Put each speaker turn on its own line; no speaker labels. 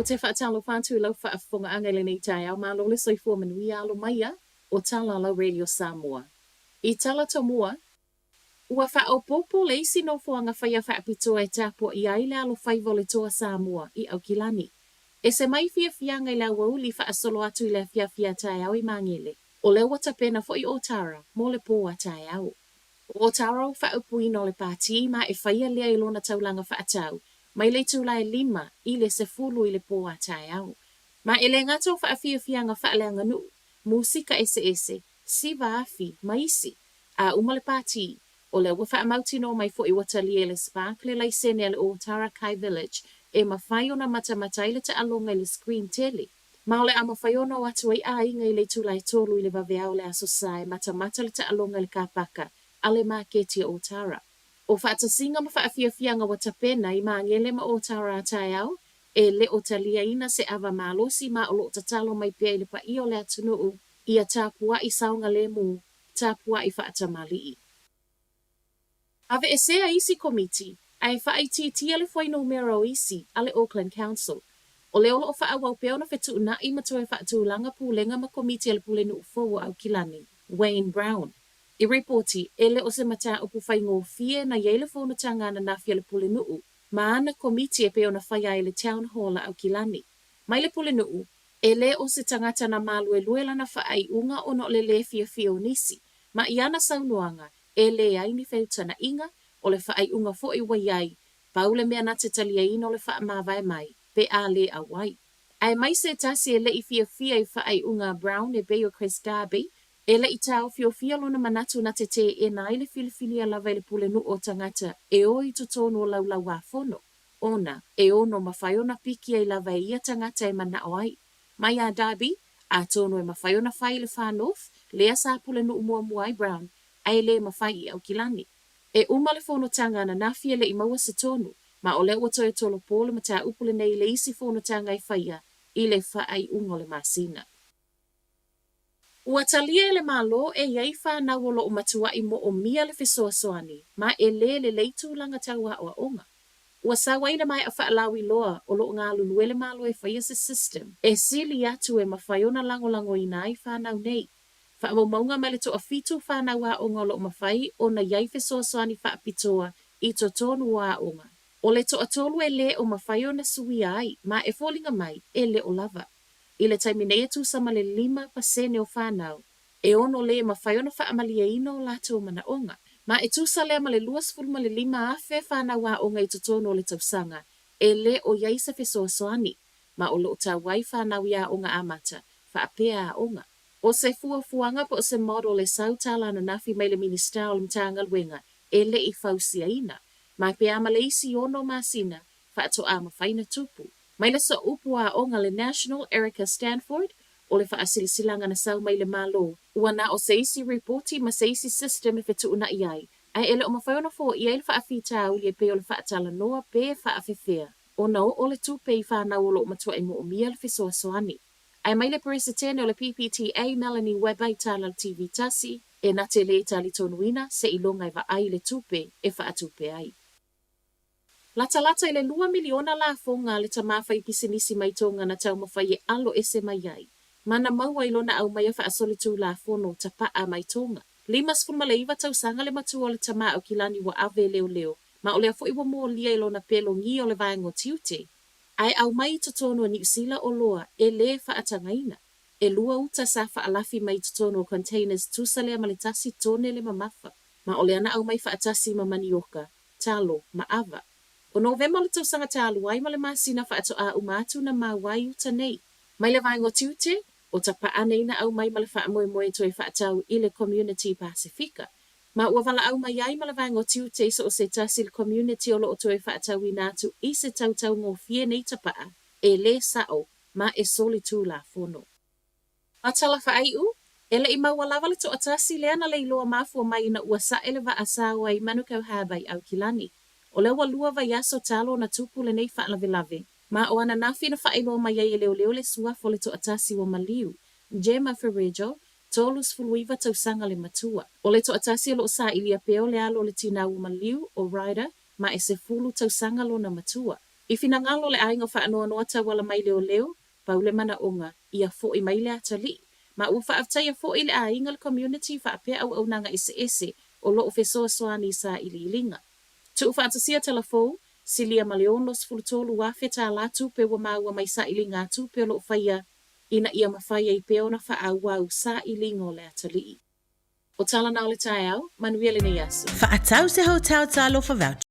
Ou te faatalofa atu i lau faafofogaaga i lenei taeao, malo le soifua manuia, alo maia o tala lau Radio Samoa. I tala tomua, ua faaopoopo le isi nofoaga faia faapitoa e tapuai ai le alofaiva o le Toa Samoa i Aukilani. Ese mai fiafiaga i le aoauli faasolo atu i le afiafi a taeao i Magele. O lea ua tapena foi ʻo Tara mo le pō a taeao. ʻO Tara o faaupuina o le pātī ma e faia lea i lona taulaga faatau mai le itula e 5 i le 10 i le pō a taeao. Ma e le gata o faafiafiaga faaleaganuu, musika eseese, siva afi, ma isi. A uma le pātī, o lea ua faamautinoa mai foi ua talia e le Spark le laisene a le Ōtara Kai Village e mafai ona matamata ai le taaloga i le screen tele. Ma o le a mafai ona o atu ai aiga i le itula e 3 i le vaveao o le Aso Sa e matamata le taaloga i le kāpaka a le maketi a Ōtara. ʻO faatasiga ma faafiafiaga ua tapena i Magele ma Ōtara a taeao, e le o taliaina se ava malosi ma o lo o tatalo mai pea i le paia o le atunuu ia tapuaʻi saogalemu, tapuaʻi faatamalii. Aveesea isi komiti, ae faaitiitia le fuainumera o isi a le Auckland Council. O lea o lo o faaauau pea ona fetuunai ma toe faatulaga pulega ma komiti a le Pulenuu fou o Aukilani, Wayne Brown. I ripoti, e le o se mataupu faigofie na i ai le fonotaga ananafi a le Pulenuu ma ana komiti e pei ona faia ai le Town Hall a Aukilani. Mai le Pulenuu, e le o se tagata na māluelue lana faaiuga ona o le lē fiafia o nisi. Ma i ana saunoaga, E leai ni feutanaʻiga, o le faaiuga foi ua i ai, pau le mea na te taliaina o le faamavae mai, pe a lē auai. Ae mai se tasi e leʻi fiafia i faaiuga a Brown e pei o Chris Darby, e leʻi taofiofia lona manatu na te teena ai le filifilia lava i le pulenuu o tagata e o i totonu o Laulau-a-Fono, ona e ono mafai ona piki ai lava e ia tagata e manaʻo ai. Mai a Darby, atonu e mafai ona fai i le Far North, lea sa pulenuu muamua ai Brown, ae le mafai i Aukilani. E uma le fonotaga ananafi e le i maua se tonu, ma o lea ua toe tolopo le mataupu lenei i le isi fonotaga e faia i le faaiuga o le masina. Ua talia e le Malo e i ai fanau o lo o matuaʻi moʻomia le fesoasoani ma e lē lelei tulaga tau aoaoga. Ua sau ai le maea faalauiloa o lo o galulue le Malo e faia se system e sili atu e mafai ona lagolagoina ai fanau nei. Faamaumauga mai le toafitu fanau aoga o lo o mafai ona i ai fesoasoani faapitoa i totonu o aoga. O le toatolu e lē o mafai ona suia ai ma e foliga mai e le o lava. I le taimi nei e tusa ma le 5% o fanau e ono lē mafai ona faamalieina o latou manaoga. Ma e tusa lea ma le 25,000 fanau aoga i totonu o le tausaga e lē o i ai se fesoasoani, ma o lo o tau ai fanau i aoga amata, faapea aoga. ʻO se fuafuaga po o se model e sau tala ananafi mai le Minisita o le Matagaluega e le i fausiaina, ma pe a ma le isi ono masina faatoa mafai ona tupu. Mai le sooupu aoga le National Erica Stanford, o le faasilasilaga na sau mai le Malo, ua na o se isi ripoti ma se isi system e fetuunaʻi ai, ae e le o mafai ona foia ai le faafitauli e pei o le faatalanoa pe faafefea ona oo le tupe i fanau o lo o matuaʻi moomia le fesoasoani. Ae mai le Peresetene o le PPTA Melanie Webber i tala le TV tasi, e na te lē talitonuina seiloga e vaai i le tupe e faatupe ai. Latalata i le lua miliona lafoga a le tamā faipisinisi mai Tonga na taumafai e alo ese mai ai, ma na maua i lona aumaia faasolitulafono tapaʻa mai Tonga. 59 tausaga le matua o le tamā Aukilani ua ave e leoleo, ma o lea foi ua molia i lona pelogia o le vaega o tiute, ae aumai i totonu o Niu Sila oloa e lē faatagaina. E lua uta sa faalafi mai i totonu o containers tusa lea ma le tasi tone le mamafa, ma o lea na aumai faatasi ma manioka, talo, ma ava. O Novema o le tausaga talu ai ma le masina faatoa uma atu na mau ai uta nei. Mai le vaega o tiute, o tapaʻa nei na aumai ma le faamoemoe e toe faatau i le Community Pasifika. Ma ua valaau mai ai ma le vaega o tiute i so o se tasi le community o lo o toe faatauina atu i se tautaugofie nei tapaʻa e lē saʻo ma e solitulafono. Ma tala faaiu, e le i maua lava le toatasi lea na le iloa mafua mai ina ua saʻe le vaa sa o ai Manukau Harbour i Aukilani. O lea ua lua vaiaso talu ona tupu lenei faalavelave, ma o ananafi na faailoa mai ai e leoleo le suafa o le toatasi ua maliu, Gemma Ferrejo, 39 tausaga le matua. O le toatasi o lo o sailia pea o le alo o le tinā ua maliu, o Ryder, ma e 10 tausaga lona matua. I finagalo o le aiga faanoanoa tauala mai leoleo, pau le manaoga, ia fo'i mai le atalii, ma ua faafetaia foi le aiga le community faapea auaunaga eseese o lo o fesoasoani i sailiiliga. Tuufaatasia tala fou, silia ma le $63,000 tupe ua maua mai sailiga tupe o lo o faia ina ia mafai ai pea ona faaauau sailiga o le atalii. O tala na o le taeao, manuia lenei aso.
Faatau se hotel Talofa voucher.